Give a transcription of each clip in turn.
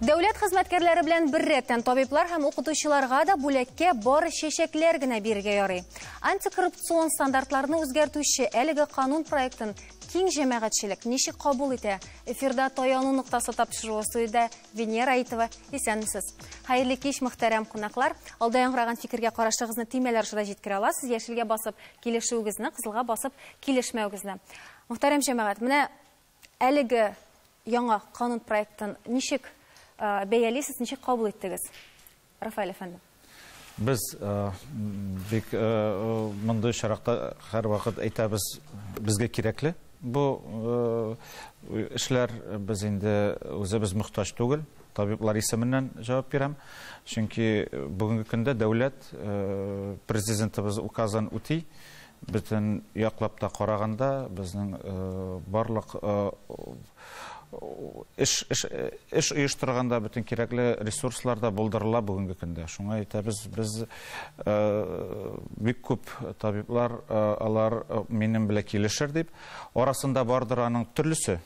Дәүләт хезмәткәрләре белән беррәттән табиблар һәм укытучыларга да бүләккә бары чәчәкләр генә бирергә ярый. Антикоррупцион стандартларны үзгәртүче әлеге канун проектын киң җәмәгатьчелек ничек кабул итә? Эфирда таяну ноктасы тапшыруы студиядә Венера Аитова. Исәнмесез. Хәерле кич, мөхтәрәм кунаклар. Алда яңгыраган фикергә карашыгызны төймәләр аша да җиткерә аласыз. Яшелгә басып килешүегезне, кызылга басып килешмәвегезне. Мөхтәрәм җәмәгать, менә әлеге яңа канун проектын ничек бәялисез, ничек кабул иттегез? Рафаэль әфәнде. Без бик мондый очракта һәрвакыт әйтәбез, безгә кирәкле бу эшләр, без инде үзебез мохтаҗ түгел, табиблар исеменнән җавап бирәм. Чөнки бүгенге көндә дәүләт президентыбыз указын үти, бөтен яклап та караганда безнең барлык эш оештырганда бөтен кирәкле ресурслар да булдырыла бүгенге көндә. Шуңа әйтәбез, без бик күп табиблар алар минем белән килешер дип, арасында бардыр аның төрлесе.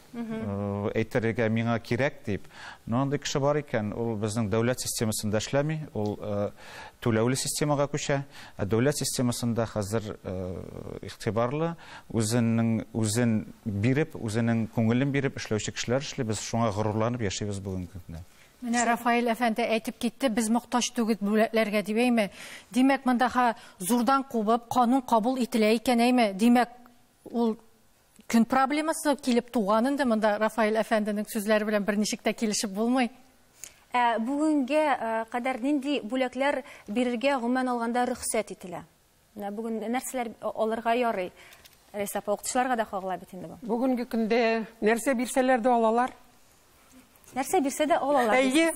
Әйтергә миңа кирәк дип. Но андый кеше бар икән, ул безнең дәүләт системасында эшләми, ул түләүле системага күчә. Ә дәүләт системасында хәзер игътибарлы, үзенең үзен биреп, үзенең күңелен биреп эшләүче кешеләр эшли. Без шуңа горурланып яшибез бүгенге көндә. Менә Рафаэль әфәнде әйтеп китте, без мохтаҗ түгел бүләкләргә дип, әйме? Димәк, монда зурдан кубып канун кабул ителә икән, әйме? Димәк, ул көн проблемасы килеп туган инде, монда Рафаэль әфәнденең сүзләре белән берничек тә килешеп булмый. Бүгенгә кадәр нинди бүләкләр бирергә гомумән алганда рөхсәт ителә? Менә бүген нәрсәләр алырга ярый? Рәйсә апа, укытучыларга да кагыла бит инде бу. Бүгенге көндә нәрсә бирсәләр дә алалар. Нәрсә бирсә дә алалар. Әйе,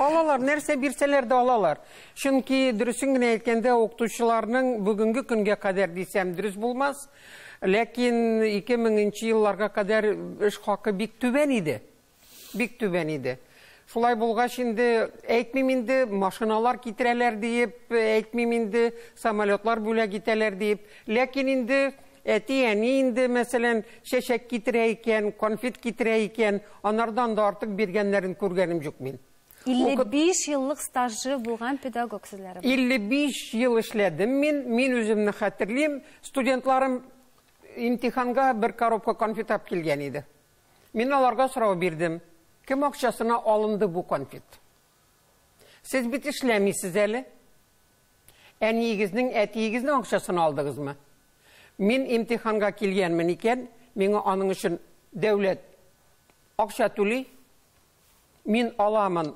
алалар, нәрсә бирсәләр дә алалар. Чөнки дөресен генә әйткәндә, укытучыларның бүгенге көнгә кадәр дисәм дөрес булмас. Ләкин 2000 елларга кадәр эш хакы бик түбән иде. Бик түбән иде. Шулай булгач инде әйтмим инде машиналар китерәләр диеп, әйтмим инде самолетлар бүләк итәләр диеп. Ләкин инде әти-әни инде, мәсәлән, чәчәк китерә икән, конфет китерә икән, анардан да артык биргәннәрен күргәнем юк мин. 55 еллык стажы булган педагог сүзләре. 55 ел эшләдем мин, мин үземне хәтерлим, студентларым имтиханга бер коробка конфет алып килгән иде. Мин аларга сорау бирдем. Кем акчасына алынды бу конфет? Сез бит эшләмисез әле. Әниегезнең, әтиегезнең акчасына алдыгызмы? Мин имтиханга килгәнмен икән, миңа аның өчен дәүләт акча түли. Мин аламын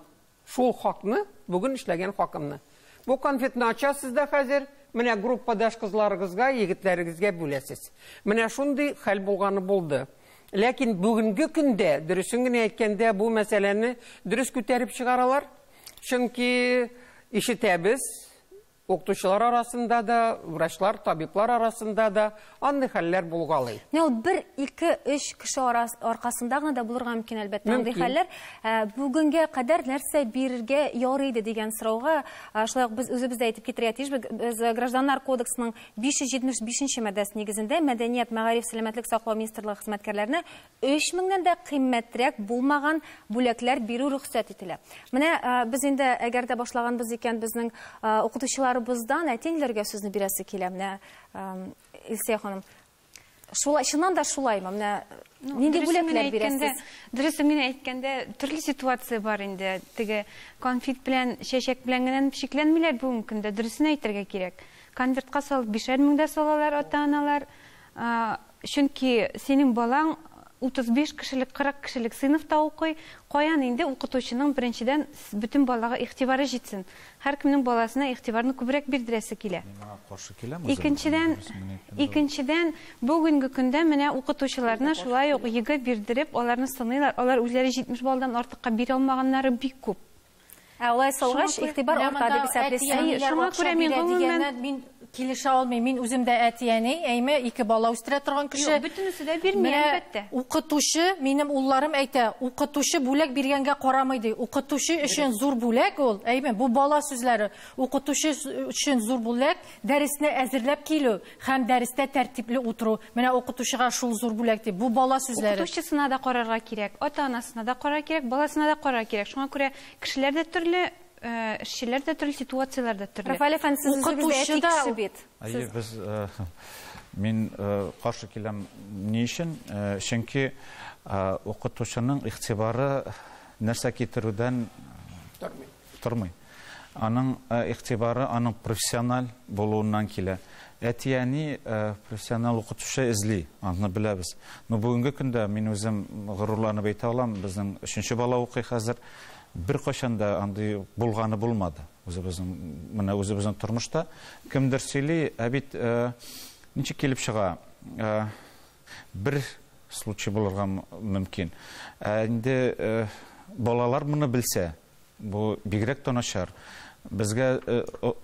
шул хакны, бүген эшләгән хакымны. Бу конфетны ачасыз да хәзер, менә группадаш кызларыгызга, егетләрегезгә бүләсез. Менә шундый хәл булганы булды. Ләкин бүгенге көндә, дөресен генә әйткәндә, бу мәсьәләне дөрес күтәреп чыгаралар. Чөнки ишетәбез, укытучылар арасында да, врачлар, табиблар арасында да андый хәлләр булгалый. Менә ул 1, 2, 3 кеше аркасында гына да булырга мөмкин, әлбәттә, андый хәлләр. Бүгенгә кадәр нәрсә бирергә ярый иде дигән сорауга, шулай ук без үзебез дә әйтеп китергә тиешбез. Без Гражданнар кодексының 575 маддәсе нигезендә Мәдәният, мәгариф, сәламәтлек саклау министрлыгы хезмәткәрләренә 3000-нән дә кыйммәтрәк булмаган бүләкләр бирү рөхсәт ителә. Менә без инде әгәр дә башлаганбыз икән, безнең укытучыларыбыздан әти-әниләргә сүзне бирәсе килә. Менә Илсөя ханым, шулай, чыннан да шулаймы? Менә нинди бүләкләр бирәсез? Дөресен генә әйткәндә, төрле ситуация бар инде. Теге конфет белән, чәчәк белән генә чикләнмиләр бүгенге көндә. Дөресен әйтергә кирәк. Конвертка салып 5000 дә салалар ата-аналар. Чөнки синең балаң 35 кешелек, 40 кешелек сыйныфта укый. Каян инде укытучының беренчедән бөтен балага игътибары җитсен. Һәркемнең баласына игътибарны күбрәк бирдерәсе килә. Икенчедән, икенчедән, бүгенге көндә менә укытучыларны шулай ук ЕГЭ бирдереп, аларны сыныйлар. Алар үзләре 70 баллдан артыкка бирә алмаганнары бик күп. Ә алай салгач, игътибар арта дип исәплисез. Шуңа күрә мин гомумән мин Килешә алмыйм. Мин үзем дә әти-әни, әйме, ике бала үстерә торган кеше. Юк, бөтенесе дә бирми, әлбәттә. Укытучы, минем улларым әйтә, укытучы бүләк биргәнгә карамый ди. Укытучы өчен зур бүләк ул, әйме, бу бала сүзләре. Укытучы өчен зур бүләк дәресне әзерләп килү һәм дәрестә тәртипле утыру. Менә укытучыга шул зур бүләк ди. Бу бала сүзләре. Укытучысына да карарга кирәк, ата-анасына да карарга кирәк, баласына да карарга кирәк. Шуңа күрә кешеләр дә төрле, эшчеләр дә төрле, ситуацияләр дә төрле. Рафаэль әфәнде, сез үзегез дә әти кеше бит. Әйе, без, мин каршы киләм. Ни өчен? Чөнки укытучының игътибары нәрсә китерүдән тормый. Аның игътибары аның профессиональ булуыннан килә. Әти-әни профессионал укытучы эзли, аны беләбез. Но бүгенге көндә мин үзем горурланып әйтә алам, безнең өченче бала укый хәзер. Бер кайчан да андый булганы булмады. Үзебезнең, менә үзебезнең тормышта кемдер сөйли, ә бит ничек килеп чыга? Бер случай булырга мөмкин. Ә инде балалар моны белсә, бу бигрәк тә начар. Безгә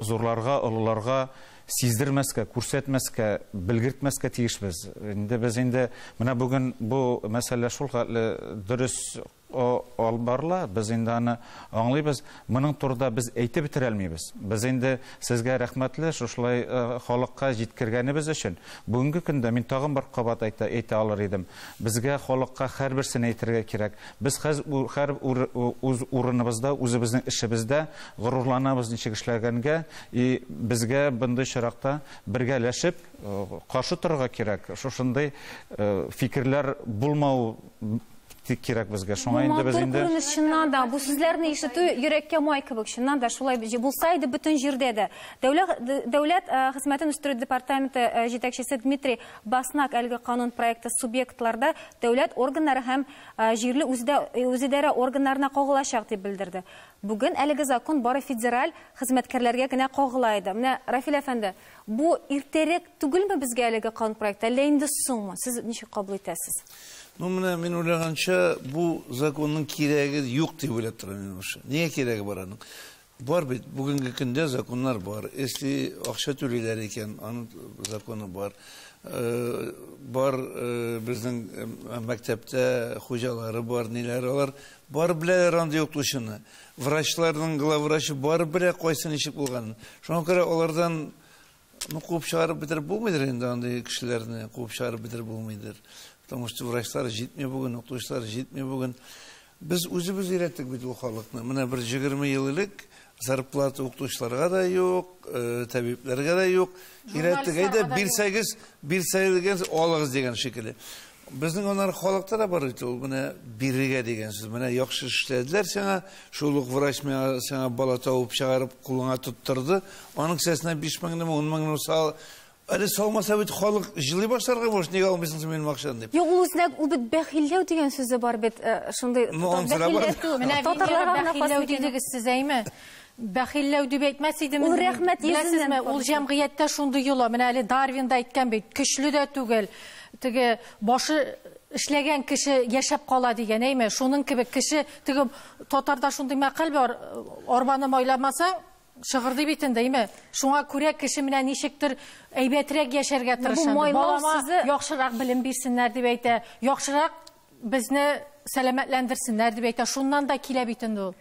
зурларга, олыларга сиздермәскә, күрсәтмәскә, белгертмәскә тиешбез. Инде без инде менә бүген бу мәсьәлә шул хәтле дөрес алып барыла, без инде аны аңлыйбыз. Моның турында без әйтеп бетерә алмыйбыз. Без инде сезгә рәхмәтле шушылай халыкка җиткергәнебез өчен. Бүгенге көндә мин тагын бер кабат әйтә алыр идем. Безгә халыкка һәрберсен әйтергә кирәк. Без һәр үз урыныбызда, үзебезнең эшебездә горурланабыз ничек эшләгәнгә, и безгә мондый чиракта бергәләшеп каршы торырга кирәк. Шушындый фикерләр булмау кирәк безгә. Шуңа инде без инде күренеш чыннан да бу сүзләрне ишетү йөрәккә май кебек. Чыннан да шулай булса иде бөтен җирдә дә. Дәүләт хезмәтен үстерү департаменты җитәкчесе Дмитрий Баснак әлеге канун проекты субъектларда дәүләт органнары һәм җирле үзидарә органнарына кагылачак дип белдерде. Бүген әлеге закон бары федераль хезмәткәрләргә генә кагыла иде. Менә Рафил әфәнде, бу иртәрәк түгелме безгә әлеге канун проекты, әллә инде соңмы? Сез ничек кабул итәсез? Ну, менә мин уйлаганча, бу законның кирәге юк дип уйлап торам мин уже. Нигә кирәге бар аның? Бар бит, бүгенге көндә законнар бар. Если акча түлиләр икән, аның законы бар. Бар безнең мәктәптә хуҗалары бар, ниләр алар бар беләләр андый укытучыны. Врачларның главврачы бар белә кайсы ничек булганын. Шуңа күрә алардан куып чыгарып бетереп булмыйдыр инде андый кешеләрне, куып чыгарып бетереп булмыйдыр. Потому что врачлар җитми бүген, укытучылар җитми бүген. Без үзебез өйрәттек бит ул халыкны. Менә бер 20 ел элек зарплата укытучыларга да юк, табибләргә дә юк. Өйрәттек, әйдә, бирсәгез, бирсәгез алыгыз дигән шикелле. Безнең аннары халыкта да бар бит ул, менә бирергә дигән сүз. Менә яхшы эшләделәр сиңа, шул ук врач миңа сиңа бала табып чыгарып кулыңа тоттырды. Аның кесәсенә 5 меңнеме, 10 меңнеме сал. Әле салмаса бит халык җылый башларга может, нигә алмыйсың син минем акчаны дип. Юк, ул үзенә ул бит бәхилләү дигән сүзе бар бит, шундый бәхилләтү. Менә бәхилләү дидегез сез, әйме? Бәхилләү дип әйтмәс идем. Ул рәхмәт йөзеннән. Ул җәмгыятьтә шундый йола. Менә әле Дарвин да әйткән бит, көчле дә түгел. Теге башы эшләгән кеше яшәп кала дигән, әйме? Шуның кебек кеше, теге татарда шундый мәкаль бар, арбаны майламасаң, шыгырдый бит инде, әйме? Шуңа күрә кеше менә ничектер әйбәтрәк яшәргә тырыша. Балама яхшырак белем бирсеннәр дип әйтә, яхшырак безне сәламәтләндерсеннәр дип әйтә. Шуннан да килә бит инде ул.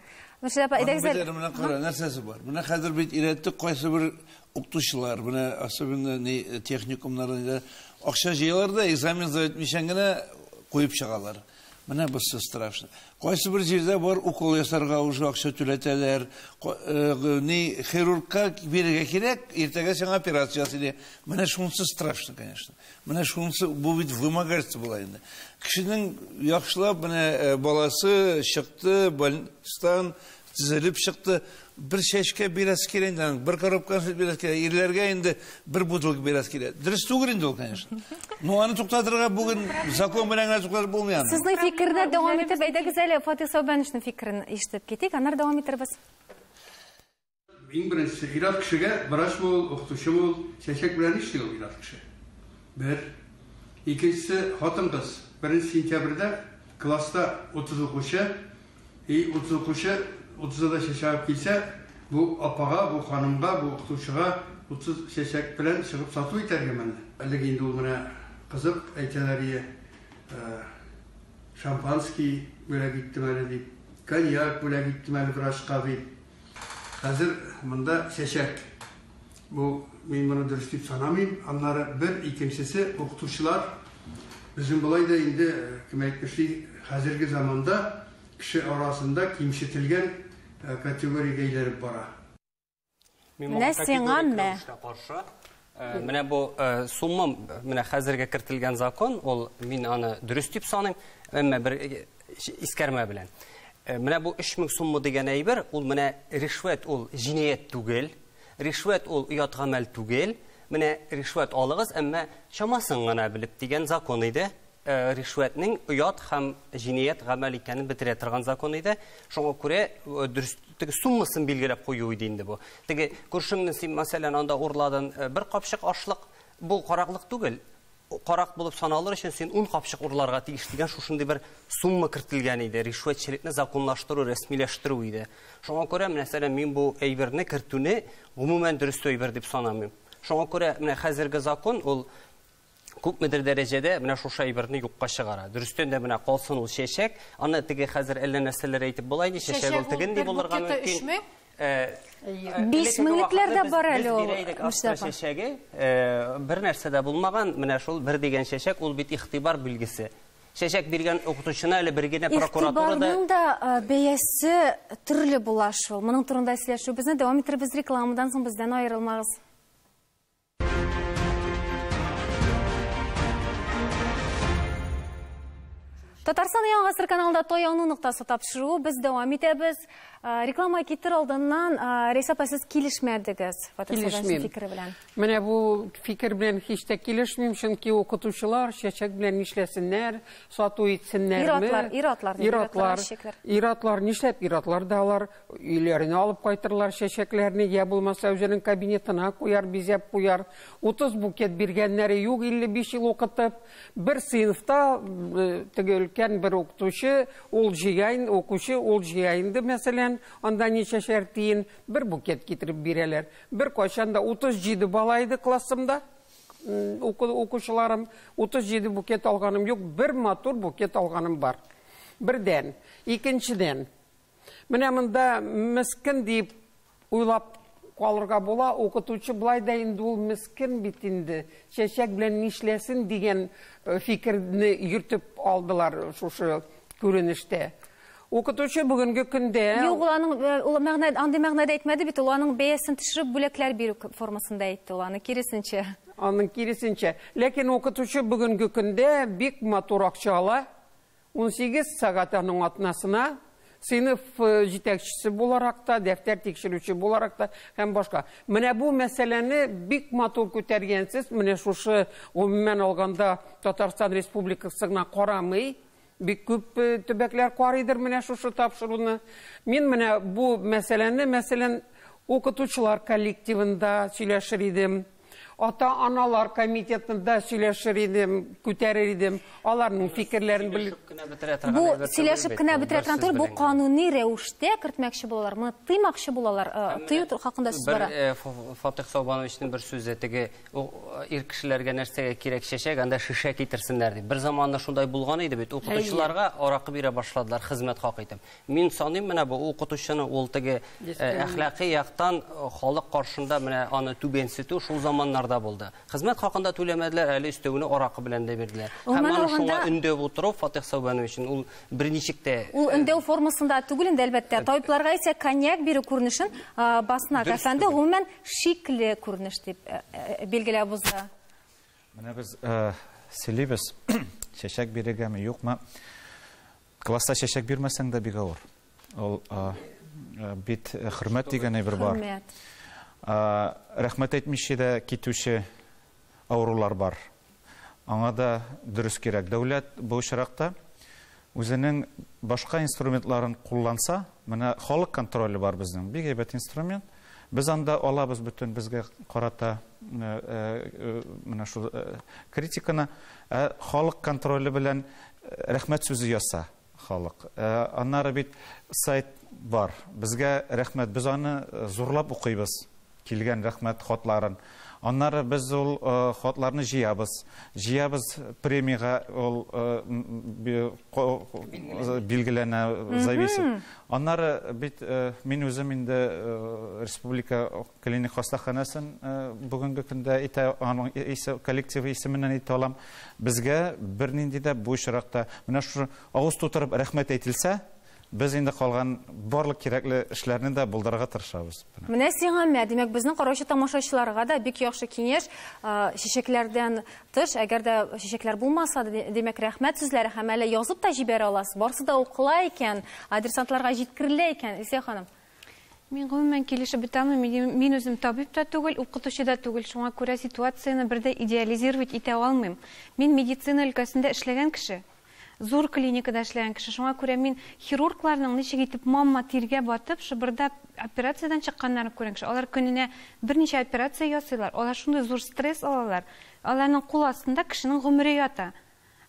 Менә кара, нәрсәсе бар? Менә хәзер бит өйрәттек кайсы бер укытучылар, менә особенно техникумнарда акча җыялар да экзамен сдавать итмичә генә куеп чыгалар. Менә бусы страшно. Кайсы бер җирдә бар укол ясарга уже акча түләтәләр. Ни хирургка бирергә кирәк, иртәгә сиңа операция ясыйлар. Менә шунысы страшно, конечно. Менә шунысы бу бит вымогательство була инде. Кешенең яхшылап менә баласы чыкты, больницадан төзелеп чыкты. Бер чәчкә бирәсе килә инде, бер коробка сөт бирәсе килә, ирләргә инде бер бутылка бирәсе килә. Дөрес түгел инде ул, конечно. Но аны туктатырга бүген закон белән генә туктатып булмый аны. Сезнең фикерне дәвам итеп, әйдәгез әле Фатих Сәүбәновичның фикерен ишетеп китик, аннары дәвам итербез. Иң беренчесе, ир-ат кешегә врач бул, укытучы бул, чәчәк белән нишли ул ир-ат кеше? Бер. Икенчесе, хатын-кыз. 1 сентябрьдә класста 30 укучы, и 30 укучы 30 да чәчәк килсә, бу апага, бу ханымга, бу укытучыга 30 чәчәк белән чыгып сату итәргә менә. Элек инде ул менә кызык әйтәләр ие, шампанский бүләк иттем әле дип, коньяк бүләк иттем әле врачка дип. Хәзер монда чәчәк. Бу мин моны дөрес дип санамыйм. Аннары бер, икенчесе укытучылар безнең болай да инде, кем әйтмешли, хәзерге заманда кеше арасында кимсетелгән категориягә әйләнеп бара. Менә сиңа мә. Менә бу сумма, менә хәзергә кертелгән закон, ул мин аны дөрес дип саныйм, әмма бер искәрмә белән. Менә бу 3000 сумма дигән әйбер, ул менә ришвәт, ул җинаять түгел, ришвәт ул оят гамәл түгел. Менә ришвәт алыгыз, әмма чамасын гына белеп дигән закон иде. Ришвәтнең оят һәм җинаять гамәл икәнен бетерә торган закон иде. Шуңа күрә дөрес теге суммасын билгеләп кую иде инде бу. Теге күршеңне син, мәсәлән, анда урладың бер капчык ашлык, бу караклык түгел. Карак булып саналыр өчен син 10 капчык урларга тиеш дигән шушындый бер сумма кертелгән иде. Ришвәтчелекне законлаштыру, рәсмиләштерү иде. Шуңа күрә, мәсәлән, мин бу әйберне кертүне гомумән дөрес әйбер дип санамыйм. Шуңа күрә менә хәзерге закон ул күпмедер дәрәҗәдә менә шушы әйберне юкка чыгара. Дөрестән дә менә калсын ул чәчәк, аны теге хәзер әллә нәрсәләр әйтеп була инде, чәчәк ул тегенди булырга мөмкин. 5 меңлекләр дә бар әле ул. Астра чәчәге бер нәрсә дә булмаган, менә шул бер дигән чәчәк, ул бит игътибар билгесе. Чәчәк биргән укытучына әле бер генә прокуратурада Игътибарның да бәясе төрле була шул. Моның турында сөйләшүебезне дәвам иттербез рекламадан соң, бездән аерылмагыз. Татарстан Яңа Гасыр каналында Таяну ноктасы тапшыруы без дәвам итәбез. Реклама китер алдыннан Рәйсә апа, сез килешмәдегез Фатих Сабанович фикере белән. Менә бу фикер белән һич тә килешмим, чөнки укытучылар чәчәк белән нишләсеннәр, сату итсеннәрме? Ир-атлар, ир-атлар нишләп? Ир-атлар да алар өйләренә алып кайтырлар чәчәкләрне, я булмаса үзенең кабинетына куяр, бизәп куяр. 30 букет биргәннәре юк, 55 ел укытып, бер сыйныфта теге өлкән бер укытучы, ул җыяйын, укучы, ул җыя инде, мәсәлән, анда ничәшәр тиен бер букет китереп бирәләр. Бер кайчан да 37 бала иде классымда, укучыларым, 37 букет алганым юк, бер матур букет алганым бар. Бердән. Икенчедән, менә монда мескен дип уйлап калырга була, укытучы былай да инде ул мескен бит инде, чәчәк белән нишләсен дигән фикерне йөртеп алдылар шушы күренештә. Укытучы бүгенге көндә... Юк, ул аның, ул мәгънә, андый мәгънәдә әйтмәде бит, ул аның бәясен төшереп бүләкләр бирү формасында әйтте, ул аны киресенчә. Аның киресенчә. Ләкин укытучы бүгенге көндә бик матур акча ала. 18 сәгать аның атнасына, сыйныф җитәкчесе буларак та, дәфтәр тикшерүче буларак та һәм башка. Менә бу мәсьәләне бик матур күтәргәнсез, менә шушы гомумән алганда Татарстан Республикасына карамый, бик күп төбәкләр карыйдыр менә шушы тапшыруны. Мин менә бу мәсьәләне, мәсәлән, укытучылар коллективында сөйләшер идем, ата-аналар комитетында сөйләшер идем, күтәрер идем, аларның фикерләрен белеп. Бу сөйләшеп кенә бетерә торган түгел, бу кануни рәвештә кертмәкче булалар, моны тыймакчы булалар, тыю хакында сүз бара. Фатих Сабановичның бер сүзе, теге ир кешеләргә нәрсәгә кирәк чәчәк, анда шешә китерсеннәр дип. Бер заманда шундай булган иде бит, укытучыларга аракы бирә башладылар хезмәт хакы итеп. Мин саныйм, менә бу укытучыны ул теге әхлакый яктан халык каршында менә аны түбәнсетү шул заманнарда булды. Хезмәт хакында түләмәделәр, әле өстәвенә аракы белән дә бирделәр. Һәм аны шуңа өндәп утыру Фатих Сабанович ул берничек тә ул өндәү формасында түгел инде, әлбәттә. Табибларга исә коньяк бирү күренешен Баснак әфәнде гомумән шикле күренеш дип билгеләп узды. Менә без сөйлибез, чәчәк бирергәме, юкмы? Класста чәчәк бирмәсәң дә бик авыр. Ул бит хөрмәт дигән әйбер бар. Рәхмәт әйтмичә дә китүче авырулар бар. Аңа да дөрес кирәк. Дәүләт бу очракта үзенең башка инструментларын кулланса, менә халык контроле бар безнең, бик әйбәт инструмент. Без анда алабыз бөтен безгә карата менә шул критиканы. Халык контроле белән рәхмәт сүзе язса халык. Аннары бит сайт бар. Безгә рәхмәт, без аны зурлап укыйбыз. Килгән рәхмәт хатларын. Аннары без ул хатларны җыябыз. Җыябыз премиягә ул билгеләнә, зависит. Аннары бит мин үзем инде республика клиник хастаханәсен бүгенге көндә әйтә, аның коллективы исеменнән әйтә алам. Безгә бернинди дә бу очракта менә шушы авыз тутырып рәхмәт әйтелсә, без инде калган барлык кирәкле эшләрне дә булдырырга тырышабыз. Менә сиңа мә, димәк, безнең караучы тамашачыларга да бик яхшы киңәш, чәчәкләрдән тыш, әгәр дә чәчәкләр булмаса, димәк, рәхмәт сүзләре һәм әле язып та җибәрә аласыз. Барысы да укыла икән, адресантларга җиткерелә икән, Илсөя ханым. Мин гомумән килешеп бетә алмыйм. Мин үзем табиб та түгел, укытучы да түгел. Шуңа күрә ситуацияне бер дә идеализировать итә алмыйм. Мин медицина өлкәсендә эшләгән кеше. Зур клиникада эшләгән кеше. Шуңа күрә мин хирургларның ничек итеп мамма тиргә батып, шыбырдап операциядән чыкканнарын күргән кеше. Алар көненә берничә операция ясыйлар. Алар шундый зур стресс алалар. Аларның кул астында кешенең гомере ята.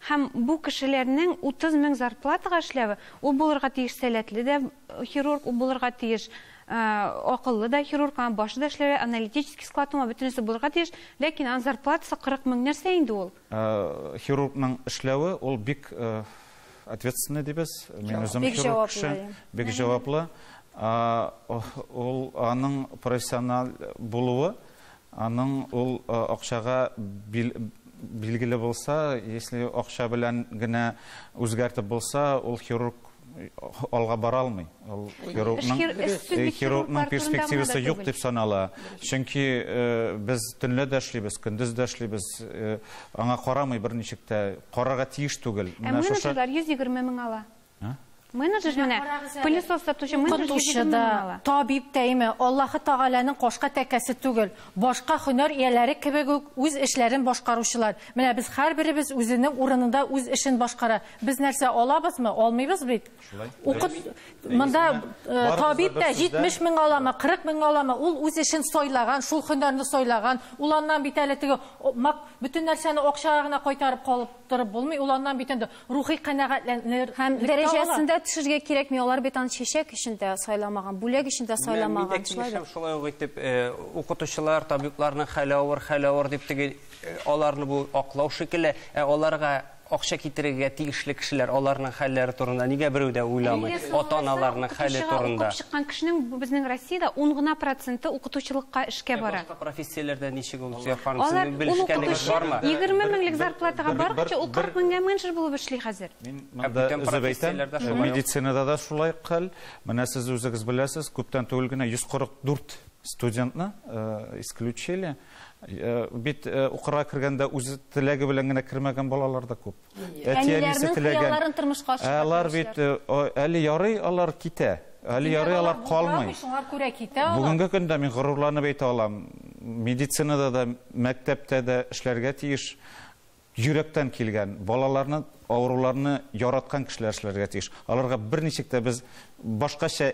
Һәм бу кешеләрнең 30 мең зарплатага эшләве, ул булырга тиеш сәләтле дә хирург, ул булырга тиеш акыллы да хирург, аның башы да эшләве, аналитический склад уңа бөтенесе булырга тиеш, ләкин аның зарплатасы 40 мең нәрсә инде ул? Хирургның эшләве ул бик ответственный дибез. Мин үзем Бик хирург кеше, җаваплы. бик җаваплы. Ул аның профессиональ булуы, аның ул акчага билгеле булса, если акча белән генә үзгәртеп булса, ул хирург алга бара алмый. Ул хирургның перспективасы юк дип санала. Чөнки без төнлә дә эшлибез, көндез дә эшлибез, аңа карамый берничек тә, карарга тиеш түгел. Ә менеджерлар 120 мең ала. Менеджер менә пылесос сатучы менеджер Укытучы 120 мең да, ала. табиб тә име, Аллаһы Тәгаләнең кашка тәкәсе түгел. Башка һөнәр ияләре кебек үк үз эшләрен башкаручылар. Менә без һәрберебез үзенең урынында үз эшен башкара. Без нәрсә алабызмы? Алмыйбыз бит. Шулай. Укыт монда Барыбыз да табиб бер та сүздә. 70 мең аламы, 40 мең аламы, ул үз эшен сайлаган, шул һөнәрне сайлаган. Ул аннан бит әле теге бөтен нәрсәне акчага гына кайтарып калып торып булмый. Ул аннан бит инде рухи канәгатьләнер Һәм дәрәҗәсендә төшергә кирәкми. Алар бит аны чәчәк өчен дә сайламаган, бүләк өчен дә сайламаган. Мин дә килешәм шулай ук итеп, укытучылар, табибларның хәле авыр, хәле авыр дип теге аларны бу аклау шикелле, аларга акча китерергә тиешле кешеләр, аларның хәлләре турында нигә берәү дә уйламый? Нигә Ата-аналарның хәле укытучыга турында. Укып чыккан кешенең безнең Россиядә ун гына проценты укытучылыкка эшкә бара. Башка профессияләрдә ничек ул, Зөя ханым, Алар сезнең ул белешкәнегез укытучы бармы? 20 меңлек зарплатага барганчы, ул 40 меңгә менеджер булып эшли хәзер. Мин Ә монда бүтән өзеп әйтәм, профессияләрдә шулай ук. медицинада да шулай хәл. Менә сез үзегез беләсез, күптән түгел генә 144 студентны исключили. Бит укырга кергәндә үзе теләге белән генә кермәгән балалар да күп. Әти-әнисе Әниләрнең теләгән. хыялларын тормышка ашырырга Алар тырышалар. бит әле ярый алар китә, әле ярый алар калмый. Шуңа күрә китә алар. Бүгенге көндә мин горурланып әйтә алам, медицинада да, мәктәптә дә эшләргә тиеш йөрәктән килгән балаларны, авыруларны яраткан кешеләр эшләргә тиеш. Аларга берничек тә без башкача,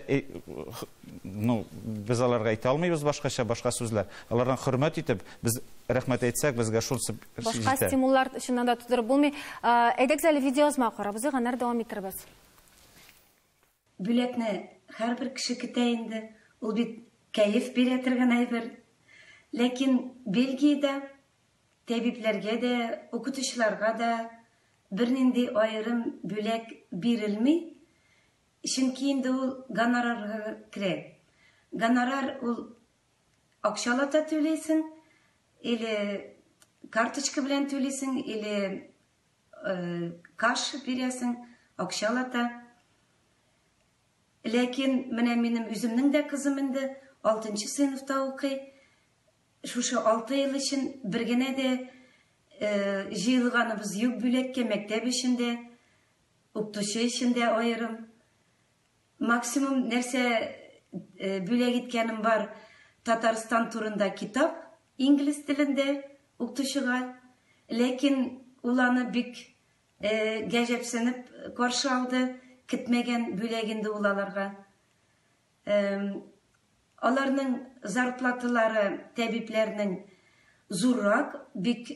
ну, без аларга әйтә алмыйбыз башкача, башка сүзләр. Алардан хөрмәт итеп, без рәхмәт әйтсәк, безгә шул Башка җитә. стимуллар чыннан да тудырып булмый. Әйдәгез әле видеоязма карабыз, аннары дәвам итербез. Бүләкне һәрбер кеше көтә инде. Ул бит кәеф бирә торган әйбер. Ләкин Бельгиядә табибләргә дә, укытучыларга да бернинди аерым бүләк бирелми. Чөнки инде ул гонорарга керә. Гонорар ул акчалата түлисең, или карточка белән түлисең, или каш бирәсең, акчалата. Ләкин менә минем үземнең дә кызым инде 6 сыйныфта укый. Шушы 6 ел өчен бер генә дә җыелганыбыз юк бүләккә, мәктәп өчен дә, укытучы өчен дә аерым. Максимум нәрсә бүләк иткәнем бар, Татарстан турында китап инглиз телендә укытучыга. Ләкин ул аны бик гаҗәпсенеп каршы алды, көтмәгән бүләк инде ул аларга. Аларның зарплаталары табибләрнең зуррак, бик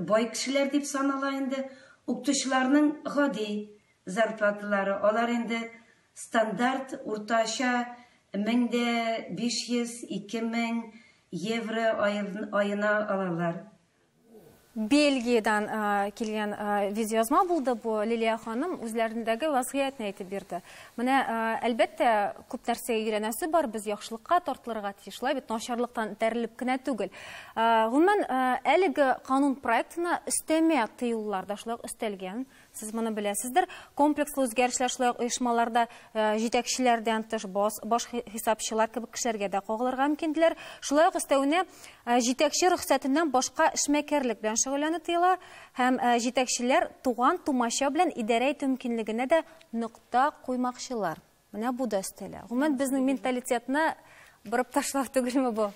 бай кешеләр дип санала инде. Укытучыларның гади зарплаталары, алар инде стандарт уртача мең дә биш йөз, ике мең, евро аена алалар. Бельгиядән килгән видеоязма булды бу. Лилия ханым үзләрендәге вазгыятьне әйтеп бирде. Менә, әлбәттә, күп нәрсәгә өйрәнәсе бар, без яхшылыкка тартылырга тиеш, шулай бит, начарлыктан этәрелеп кенә түгел. Гомумән, әлеге канун проектына өстәмә тыюлар да шулай ук өстәлгән. Сез моны беләсездер. Комплекслы үзгәрешләр шулай ук оешмаларда җитәкчеләрдән тыш баш хисапчылар кебек кешеләргә дә кагылырга мөмкинделәр. Шулай ук өстәвенә җитәкче рөхсәтеннән башка эшмәкәрлек белән шөгыльләнү тыела һәм җитәкчеләр туган тумача белән идарә итү мөмкинлегенә дә нокта куймакчылар. Менә бу да өстәлә. Гомумән, безнең менталитетны борып ташлау түгелме бу?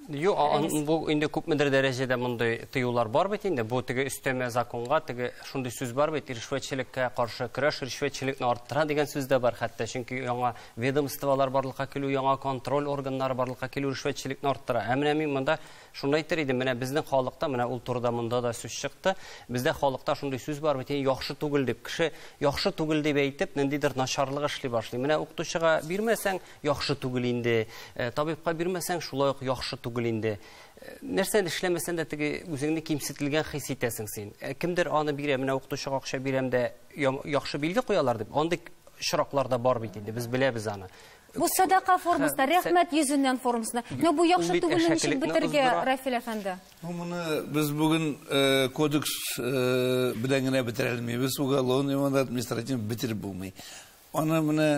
Юк, бу инде күпмедер дәрәҗәдә мондый тыюлар бар бит инде. Бу теге өстәмә законга теге шундый сүз бар бит, ришвәтчелеккә каршы көрәш ришвәтчелекне арттыра дигән сүз дә бар хәтта. Чөнки яңа ведомстволар барлыкка килү, яңа контроль органнары барлыкка килү ришвәтчелекне арттыра. Ә менә мин монда шуны әйтер идем, менә безнең халыкта, менә ул турыда монда да сүз чыкты. Бездә халыкта шундый сүз бар бит, яхшы түгел дип, кеше яхшы түгел дип әйтеп, ниндидер начарлык эшли башлый. Менә укытучыга бирмәсәң, яхшы түгел инде. Табибка бирмәсәң, шулай ук яхшы түгел инде. Нәрсәне эшләмәсәң дә теге үзеңне кимсетелгән хис итәсең син. Кемдер аны бирә, менә укытучыга акча бирәм дә яхшы билге куялар дип. Андый очраклар да бар бит инде, без беләбез аны. Бу садака формасында, рәхмәт йөзеннән формасында. Но бу яхшы түгелне ничек бетерергә, Рафил әфәнде? Моны без бүген кодекс белән генә бетерә алмыйбыз, уголовный, административ бетереп булмый. Аны менә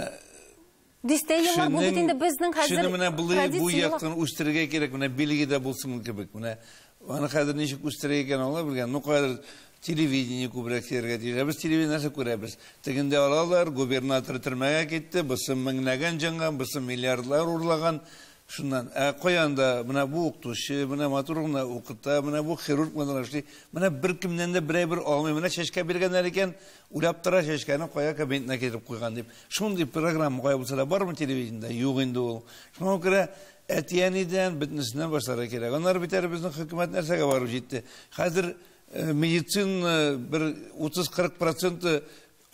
дистә еллар бу бит инде безнең хәзер менә бу яктан үстерергә кирәк, менә Бельгиядә булсын кебек. Менә аны хәзер ничек үстерергә икән, алар белгән. Ну кадәр телевидение күбрәк сөяргә тиеш. Без телевидение нәрсә күрәбез? Тегендә алалар, губернатор төрмәгә китте, бусы меңләгән җанган, бусы миллиардлар урлаган. Шуннан, каян да менә бу укытучы, менә матур гына укыта, менә бу хирург менә эшли, менә беркемнән дә берәй бер алмый, менә чәчкә биргәннәр икән, уйлап тора чәчкәне кая кабинетына китереп куйган дип. Шундый программа кая булса да бармы телевидениедә? Юк инде ул. Шуңа күрә әти-әнидән бөтенесеннән башларга кирәк. Аннары бит әле безнең хөкүмәт нәрсәгә барып җитте? Хәзер медицина бер 30-40%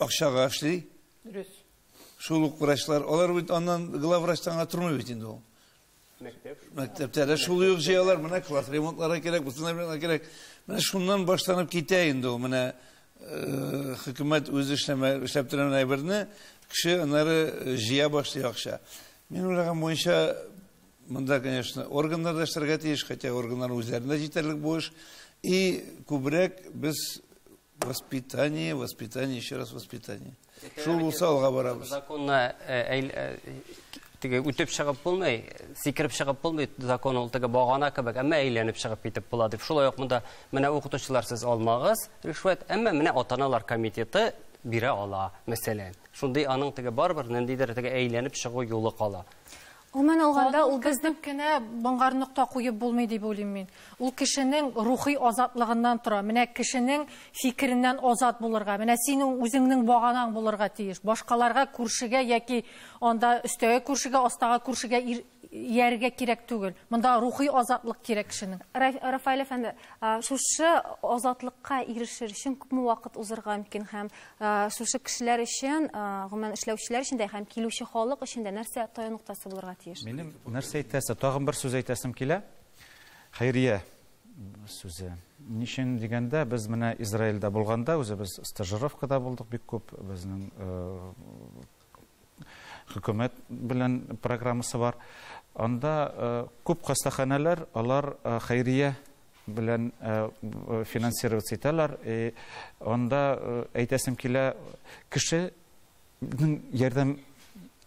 акчага эшли. Дөрес. Шул ук врачлар, алар бит аннан главврачтан гына тормый бит инде ул. Мәктәптә дә шул ук җыялар, менә класс ремонтлары кирәк, бусына ремонтлар кирәк. Менә шуннан башланып китә инде ул. Менә хөкүмәт үзе эшләп торган әйберне кеше аннары җыя башлый акча. Мин уйлаган буенча монда, конечно, органнар да эшләргә тиеш, хотя органнар үзләрендә җитәрлек бу эш. И күбрәк без воспитание, воспитание, еще раз воспитание. Шул булса алга барабыз. Законны теге үтеп чыгып булмый, сикереп чыгып булмый, закон ул теге багана кебек, әмма әйләнеп чыгып китеп була дип. Шулай ук монда менә укытучылар сез алмагыз ришвәт, әмма менә ата-аналар комитеты бирә ала, мәсәлән. Шундый аның теге барыбер ниндидер теге әйләнеп чыгу юлы кала. Гомумән алганда ул безнең кенә баңгар нокта куеп булмый дип уйлыйм мин. Ул кешенең рухи азатлыгыннан тора. Менә кешенең фикереннән азат булырга, менә синең үзеңнең баганаң булырга тиеш. Башкаларга, күршегә яки анда өстәге күршегә, астагы күршегә ияргә кирәк түгел. Монда рухи азатлык кирәк кешенең. Рафаэль әфәнде, шушы азатлыкка ирешер өчен күпме вакыт узырга мөмкин һәм шушы кешеләр өчен, гомумән эшләүчеләр өчен дә һәм килүче халык өчен дә нәрсә таю ноктасы булырга тиеш? Минем нәрсә әйтәсе, тагын бер сүз әйтәсем килә. Хәйрия сүзе. Ничен дигәндә, без менә Израильдә булганда, үзебез стажировкада булдык бик күп, безнең хөкүмәт белән программасы бар. Анда күп хастаханәләр, алар хәйрия белән финансироваться итәләр. Анда әйтәсем килә, кешенең ярдәм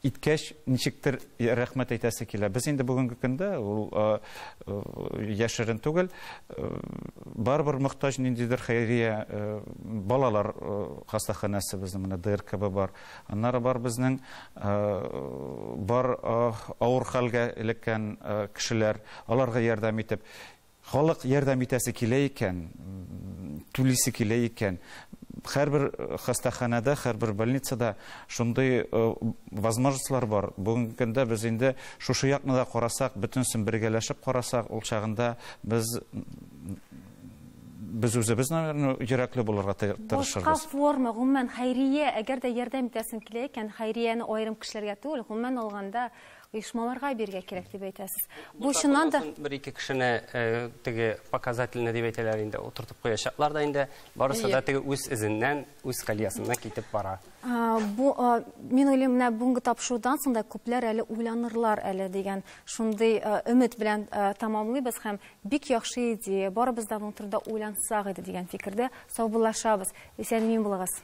иткәч, ничектер рәхмәт әйтәсе килә. Без инде бүгенге көндә ул яшерен түгел, барыбер мохтаҗ ниндидер хәйрия балалар хастаханәсе безнең менә ДРКБ бар. Аннары бар безнең бар авыр хәлгә эләккән кешеләр, аларга ярдәм итеп, халык ярдәм итәсе килә икән, түлисе килә икән, һәрбер хастаханәдә, һәрбер больницада шундый возможностьлар бар. Бүгенге көндә без инде шушы якны да карасак, бөтенсен бергәләшеп карасак, ул чагында без үзебез, наверное, йөрәкле булырга тырышырбыз. Башка форма, гомумән, хәйрия, әгәр дә ярдәм итәсең килә икән, хәйрияне аерым кешеләргә түгел, гомумән алганда оешмаларга бирергә кирәк дип әйтәсез. Бу чыннан да бер-ике кешене теге показательный дип әйтәләр инде, утыртып куячаклар да инде, барысы да теге үз эзеннән, үз колеясыннан китеп бара. Бу, мин уйлыйм, менә бүгенге тапшырудан соң да күпләр әле уйланырлар әле дигән шундый өмет белән тәмамлыйбыз һәм бик яхшы идея, барыбыз да моның турында уйлансак иде дигән фикердә саубуллашабыз. Исән-имин булыгыз.